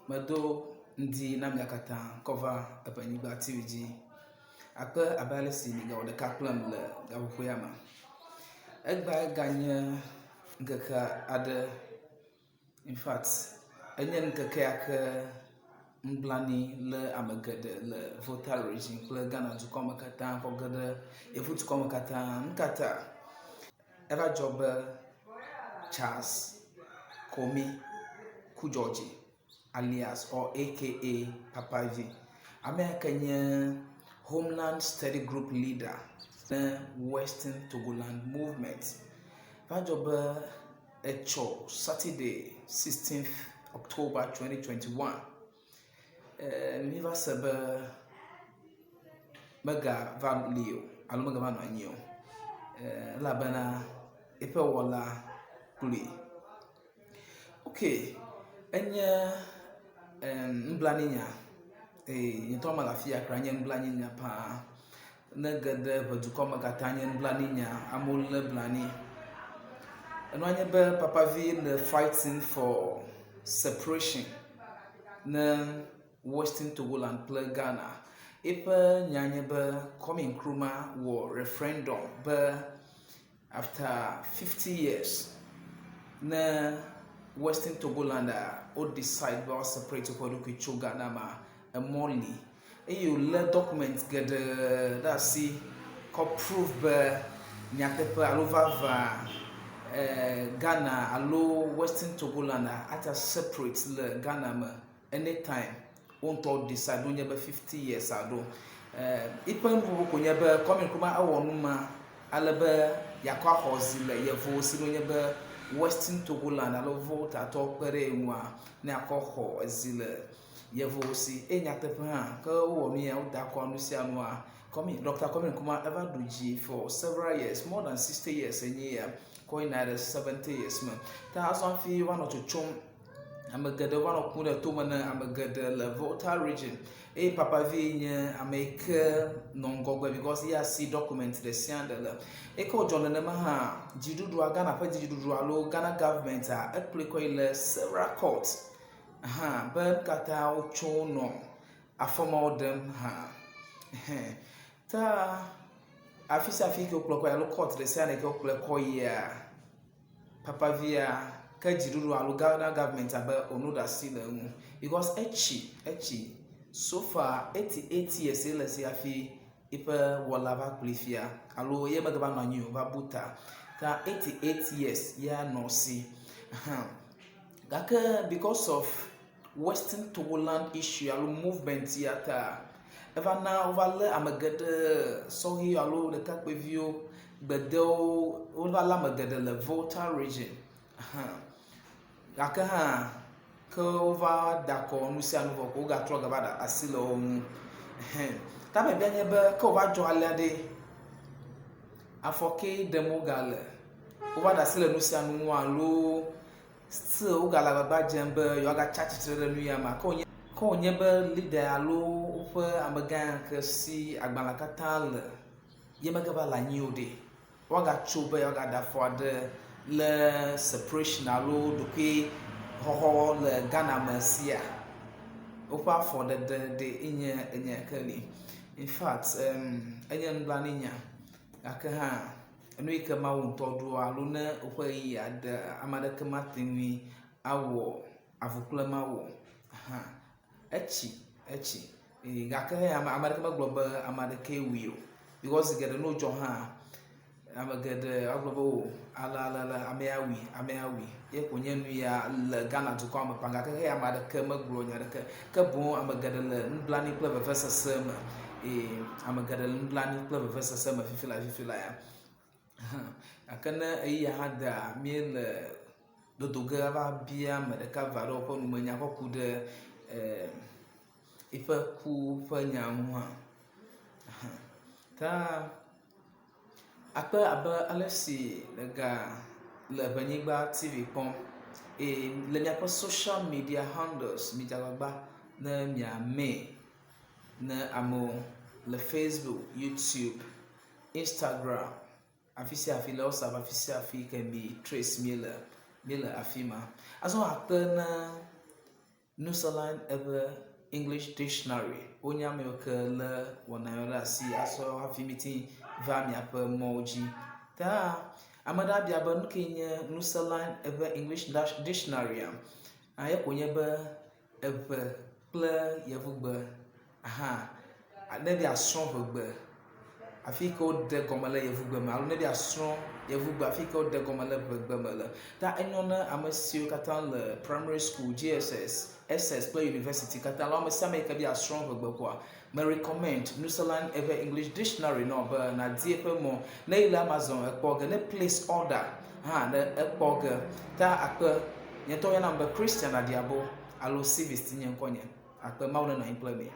Medo ŋdi na mia katã kɔ va Eŋenyigba TV dzi. Akpe abe ale si miegawɔ ɖeka kplam le gaƒoƒo ya me. Egbea ganye ŋkeke aɖe infact enye ŋkeke ya ke nublanui le ame geɖe le Volta Region kple Ghana dukɔme katã kɔ geɖe yevu dukɔme katã. Nu ka ta? Eva dzɔ be Charles Komi Kudzɔdzi alias or aka Papavi, ame ya ke nye Homeland Study Group leader ne Western Togoland Movement. Eva dzɔ be etsɔ Saturday 16th October 2021 míva se be megava li o alo megava nɔ anyi o elabena eƒe wɔla kloe. Ok enye nublanuinya eye nye ŋutɔ mele afi ya kura nye nublanuinya paa. Ne geɖe ʋe dukɔ me katã nye nublanuinya amewo le blanui. Enua nye be papavi le fighting for separation ne Western Togoland kple Ghana. Eƒe nya nye be Kwame Nkrumah wɔ referendum be after 50 years ne Western Togoland a wo decide be woa separate woƒe ɖokui tso Ghana ma emɔ li eye wòlé document geɖe ɖe asi kɔ prove be nyateƒe alo vavã Ghana alo Western Togoland ate separate le Ghana me anytime wo ŋutɔ decide wonye be 50 years aɖo. Eƒe nuƒoƒo ko nye be Kwame Nkrumah ewɔ nu ma ale be yeakɔ axɔ zi le yevuwo si ne wonye be Western Togoland alo Volta tɔwo kpe ɖe ye ŋua ne yeakɔ xɔ ezi le yevuwo si. Eye nyateƒe hã ke wowɔ nu ya woda akɔ nu sia nua Kwame Dr. Kwame Nkrumah eva ɖu dzi for several years more than 60 years enye ya kɔ yina ɖe 70 years me. Ta azɔ hafi woanɔ tsotsom ame geɖe va nɔ kum ɖe tome ne ame geɖe le Volta region eye papavi nye ame yi ke nɔ ŋgɔgbe because eya si document ɖe sia ɖe le. Eyi ke wòdzɔ nenema hã dziɖuɖua Ghana ƒe dziɖuɖu alo Ghana government ekplɔe kɔ yi le several court hã be nu ka ta wotso nɔ afɔ mawo ɖem hã. Ɛhɛ ta afi sia afi yi ke wokplɔe kɔ yi alo court ɖe sia ɖe yi ke wokplɔe kɔ yia papavia ke dziɖuɖu alo Ghana government abe wòno ɖe asi le eŋu because etsi etsi so far 88 years ye le esi hafi eƒe wɔla va kplɔe fia alo ye megava nɔ anyi o va bu ta. Ta 88 years ya nɔ esi hã. Gake because of Western Togoland issue alo movement ya ta eva na wova lé ame geɖe sɔhɛ alo ɖekakpuiviwo gbedewo wova lé ame geɖe le Volta region hã. Gake hã ke wova da akɔ nu sia nu vɔ ko wogatrɔ gava ɖe asi le wo ŋu. Ɛhɛn ta biabia nye be ke wòva dzɔ alea ɖe afɔ ke ɖem wogale? Wova ɖe asi le nu sia nu ŋu alo still wogale agbagba dzem be yewoagatsi atsitre ɖe nu ya mea? Ke wònye ke wònye be leader alo woƒe amegã ya ke si agbalẽ katã le ye megava le anyi o ɖe, woagatso be yewoagaɖe afɔ aɖe le separation alo ɖokuixɔxɔ le Ghana me sia? Woƒe afɔɖeɖe ɖe enye enya ke li. Infact enye nublanuinya gake hã enu yi ke Mawu ŋutɔ ɖo alo ne woƒe ɣeyiɣia de ame aɖeke mate ŋui awɔ avu kple Mawu o hã. Etsi etsi eye gake ame aɖeke megblɔ be ame aɖekee wui o because zi geɖe ne wodzɔ hã ame geɖe woagblɔ be o ale ale ale ame ya wui ame ya wui ye ko nye nu ya le Ghana dukɔa me kpa gake eye ame aɖeke megblɔ nya aɖeke ke boŋ ame geɖe le nublanui kple vevesese me eye ame geɖe le nublanui kple vevesese me fifi la fifi la ya. Gake ne ɣeyiɣia hã dea míele dodo ge ava bia ame ɖeka eve aɖewo ƒe numenya kɔ ku ɖe eƒe ku ƒe nya ŋu hã. Ta akpe abe ale si nèga le Ʋenyigba TV kpɔm eye le miaƒe social media handles midze agbagba ne miamee ne amewo le Facebook, YouTube, Instagram, afi sia afi le WhatsApp afi sia afi ke mi trace mi le míele afi ma. Azɔ akpe ne. Nuselan eƒe English Dictionary wonye ame yiwo ke lé wɔna yawo ɖe asi asɔ hafi miti va miaƒe mɔwo dzi. Ta ame ɖe abia be nu kae nye Nuselan eƒe English Dictionary-a? Ye ko nye be eŋe kple yevugbe hã ne be yeasrɔ̃ ŋegbe afi yi ke woɖe gɔme le yevugbe me alo ne be yeasrɔ̃ yevugbe afi yi ke woɖe gɔme le ŋegbe me le. Ta enyo na ame siwo katã le primary school, JSS, SS kple university katã alo ame sia ame yi ke be yeasrɔ̃ ŋegbe koa, me recommend Nuselan eƒe English dictionary nɔ be nàdi eƒe mɔ. Ne yi le Amazon ekpɔ ge, ne place order hã ne ekpɔ ge. Ta akpe nye ŋutɔ woyɔnam be Christian Adiabo alo Civist nye ŋkɔnye. Akpe Mawu nenɔ anyi kple mi.